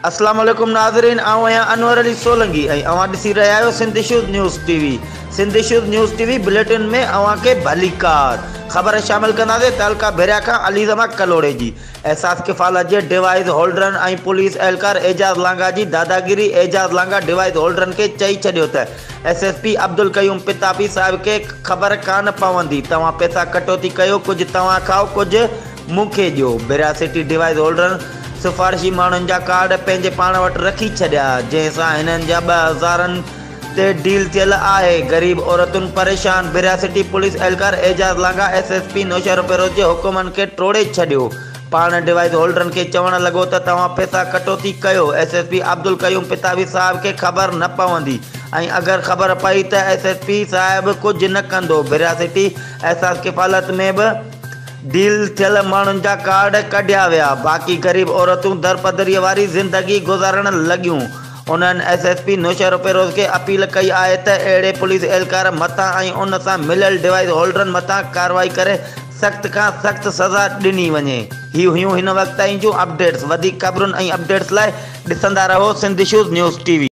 اسلام عليڪم ناظرين آئون آهيان انور علي سولنگي ۽ اوهان ڏسي رهيا آهيو Sindh issues news T V Sindh issues news T V bulletin ۾ اوهان کي ڀليڪار خبر شامل ڪنداسين تعلقه ڀريا کان علي زمان ڪلهوڙي جي احساس ڪفالت جي ڊوائيس هولڊرن ۽ پوليس اهلڪار اعجاز لانگاهه جي داداگيري اعجاز لانگاهه ڊوائيس هولڊرن کي چئي ڇڏيو ته S S P Abdul Qayyum Pitafi صاحب کي خبر ڪانه پوندي توهان پئسا ڪٽوتي ڪيو ڪجهه توهان کائو ڪجهه مون کي ڏيو. ڀريا سٽي ڊوائيس هولڊرن سفارشي ماڻهن جا ڪارڊ پنهنجي پاڻ وٽ رکي ڇڏيا، جنهن سان هنن جا ٻه هزارن تي ڊيل ٿيل آهي، غريب عورتون پريشان، ڀريا سٽي پوليس اهلڪار Ejaz Langah S S P Naushahro Feroze جي حڪمن کي ٽوڙي ڇڏيو، پاڻ ڊوائيس هولڊرن کي چوڻ لڳو ته توهان پئسا ڪٽوتي ڪيو، S S P Abdul Qayyum Pitafi صاحب کي خبر نه پوندي ۽ اگر خبر پئي ته ايس ايس پي صاحب ڪجهه نه ڪندو، ڀريا سٽي احساس ڪفالت ۾ به. ڊيل ٿيل ماڻهن جا ڪارڊ ڪڍيا ويا، باقي غريب عورتون درپدريء واري زندگي گذارڻ لڳيون. انهن ايس ايس پي نوشهروفيروز کي اپيل ڪئي آهي ته اهڙي پوليس اهلڪار مٿان ۽ ان سان مليل ڊوائيس هولڊرن مٿان ڪارروائي ڪري سخت کان سخت سزا ڏني وڃي. هي هيون هن وقت تائين جون اپڊيٽس، وڌيڪ خبرن ۽ اپڊيٽس لاء ڏسندا رهو Sindh issues news T V.